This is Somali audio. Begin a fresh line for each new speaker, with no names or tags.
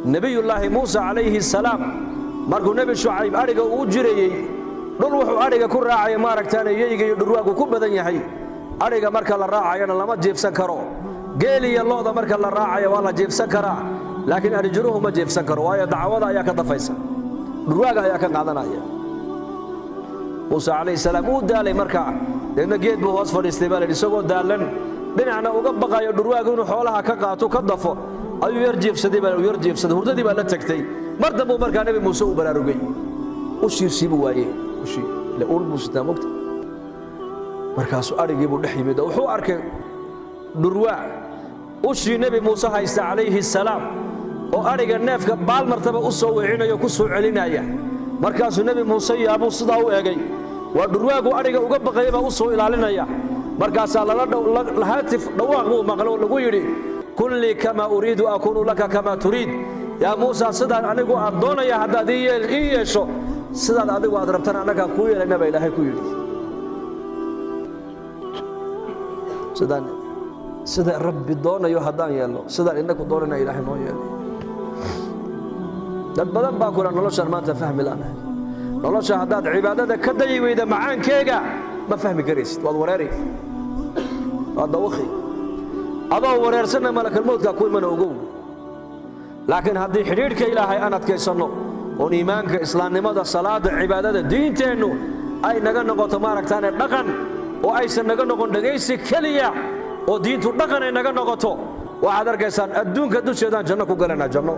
Nebiyullaahi Muuse calayhi salaam markuu Nebi Shucayb adhiga uu jirayey, dhul wuxuu adhiga ku raacaya, maaragtaane, yeyga iyo dhurwaagu ku badan yahay. Adhiga marka la raacayana lama jiifsan karo. Geel iyo lo'da marka la raacaya waa la jiifsan karaa, laakiin adhijiruhu ma jiifsan karo, waayo dacwada ayaa ka dafaysa, dhurwaaga ayaa ka qaadanaya. Muuse calayhi salaam uu daalay markaa, deedna geed buu hoos fadhiistay baa la yidhi. Isagoo daalan, dhinacna uga baqayo dhurwaagu inuu xoolaha ka qaato, ka dafo, ayuu yar jiifsaday baa, yar jiifsaday. Hurdadii baa la tagtay. Mar dambuu markaa Nebi Muuse uu baraarugay, ushiisii buu waayey. Ushii ile ul buu sitaa, mogta. Markaasuu adhigii buu dhex yimid oo wuxuu arkay dhurwaa ushii Nebi Muuse haysta calayhi salaam oo adhiga neefka baalmartaba u soo weecinayo, ku soo celinaya. Markaasuu Nebi Muuse yaabuu sidaa u egay. Waa dhurwaagu adhiga uga baqaya baa u soo ilaalinaya. Markaasaa lala haatif, dhawaaq buu maqlo oo lagu yidhi: "Kun lii kamaa uriidu, akuunu laka kamaa turiid." Yaa Muusa, sidaan anigu aan doonaya haddaad ii yeesho, sidaad adigu aad rabtana annagaa kuu yeelayna, baa Ilaahay ku yidhi. Sidaan sida Rabbi doonayo haddaan yeelno, sidaan innaku doonayna Ilaahay noo yeelay. Dad badan baa kula noloshaan maanta fahmi la'nahay. Nolosha haddaad cibaadada ka dayi weyda, macaankeega ma fahmi karaysid. Waad wareeri, waad dawakhi. Adoo wareersanna malakalmowdkaa ku imana, ogow. Laakiin haddii xidhiidhka Ilaahay aan adkaysanno, oon iimaanka, islaamnimada, salaada, cibaadada, diinteennu ay naga noqoto, maaragtaane, dhaqan oo aysan naga noqon dhegaysi keliya, oo diintu dhaqan ay naga noqoto, waxaad arkaysaan adduunka dusheedaan janno ku galanaa, janno.